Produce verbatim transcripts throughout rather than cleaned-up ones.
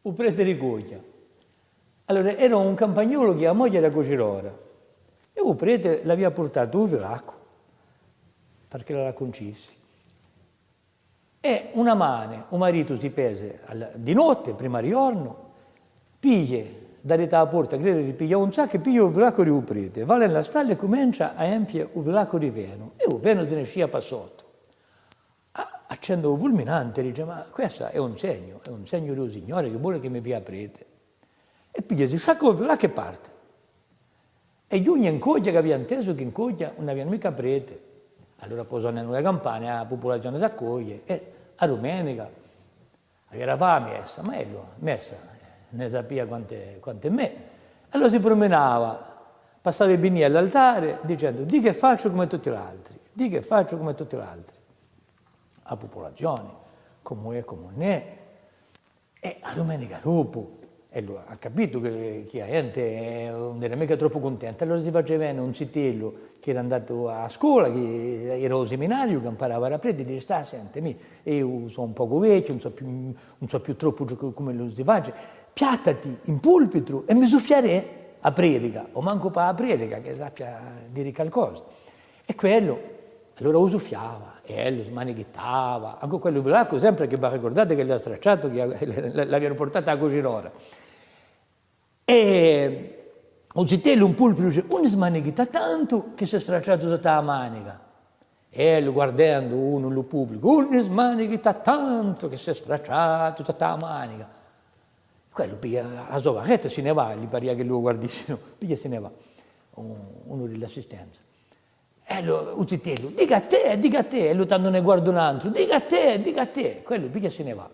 U prete di Coghja. Allora, era un campagnolu chì a moglia era cucirora, è u prete l'avia purtatu u filaccu, perch'ella l'accuncisse. È una mane, u maritu si pese alla, di notte, prima di ghjornu, piglia, da drittu à a porta, crede di piglià un saccu, è piglia u filaccu di u prete, và in la stalla è cumencia à empie u filaccu di fenu, è u fenu si ne scia pà sottu. Ah, accende u fulminante, dice: «Ma quessu hè un segnu, hè un segnu di u Signore chì vole chì mi fia prete.» È piglia, si sciacca u filaccu è parte. È ghjunghje in Coghja, chì avia intesu chì in Coghja ùn avianu micca prete. Allora po sonnanu e campane, a pupulazione s'accoglie, è a dumenica avia da fà a messa, ma ellu, messa, ne sapia quante, quante mè. Allora si prumenava, passava è vinia à l'altare, dicendu: «Dì chì facciu cum'è tutti l'altri, dì chì facciu cum'è tutti l'altri.» A pupulazione, comu hè, comu ùn hè. È a dumenica dopu, ellu hà capitu chì, chì a ghjente, eh, ùn era micca troppu cuntenta, allora si faceva vene un zitellu chì era andatu à a scola, chì era à u siminariu, chì amparava à prete, dice: «Stà, sente, mì, eiu sò un pocu vechju, ùn sò più, ùn sò più troppu ciò chì, cum'ellu si face, piattati in pulpitu è mi suffiarè a predica, o mancu pà a predica, chì sappia dì calcosa.» È quellu, allora u suffiava, è ellu smanichittava, ancu quellu filaccu sempre chì v'arricurdate chì l'avia stracciatu, chì l'avianu purtatu à a cucirora. È u zitellu in pulpitu dice: «Ùn smanichittà tantu chì s'hè stracciatu sottu à a manica.» È ellu, guardendu unu in u publicu: «Ùn smanichittà tantu chì s'hè stracciatu sottu à a manica.» Quellu piglia a so barretta è si ne và, li paria ch'elli u guardissinu, piglia è si ne và, un-, unu di l'assistenza. È allora u zitellu: «Dica à tè, dica à tè», è ellu tandu ne guarda un antru: «Dica à tè, dica à tè», quellu piglia è si ne và.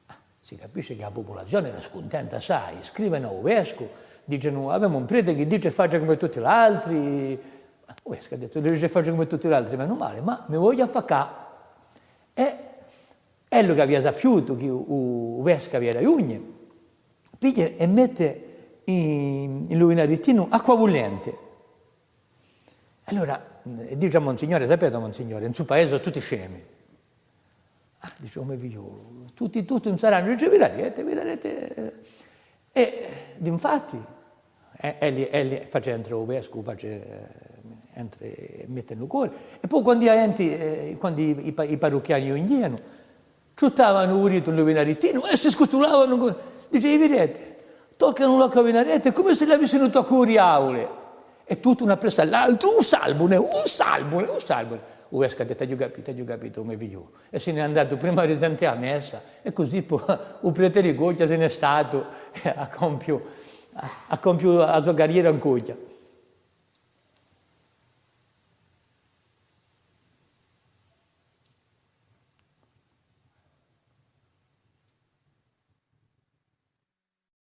Ah, si capisce chì a pupulazione era scuntenta assai, scrivenu à u vescu, dicenu: «Avemu un prete chì dice è face cum'è tutti l'altri.» U vescu hà dettu: «Dice è face cum'è tutti l'altri, menu male, ma mi vogliu affaccà.» È ellu chì avia sapiutu chì u, u vescu avia da ghjunghje, piglia è mette in, in lu vinarettinu acqua bullente. Allora, eh, dice à Monsignore: «Sapete, Monsignore, in stu paese sò tutti scemi.» «Ah», dice, «o me figliolu, tutti, tutti ùn saranu.» Dice: «Vidarete, vidarete.» È, d'infatti, eh, elli, elli face entre u vescu, face, eh, entre, mette in u core. È po quandu a ghjente, eh, quandu i, i pa-, i parrucchiani ghjunghjianu, ciuttavanu u ditu in lu vinarettinu è si scutulavanu, dice: «Vidarete, toccanu l'acqua à u vinarettu, hè cum'è s'elli avissinu toccu u diavulu.» È tutti unu appressu à l'altru: «U salvunu, u salvunu, u salvunu.» U vescu hà dettu: «Aghju capitu, aghju capitu, o me figliolu.» È si n'hè andatu prima di sente a messa, è cusì po u prete di Coghja si n'hè statu, hà compiu, hà, hà compiu a so carriera in Coghja.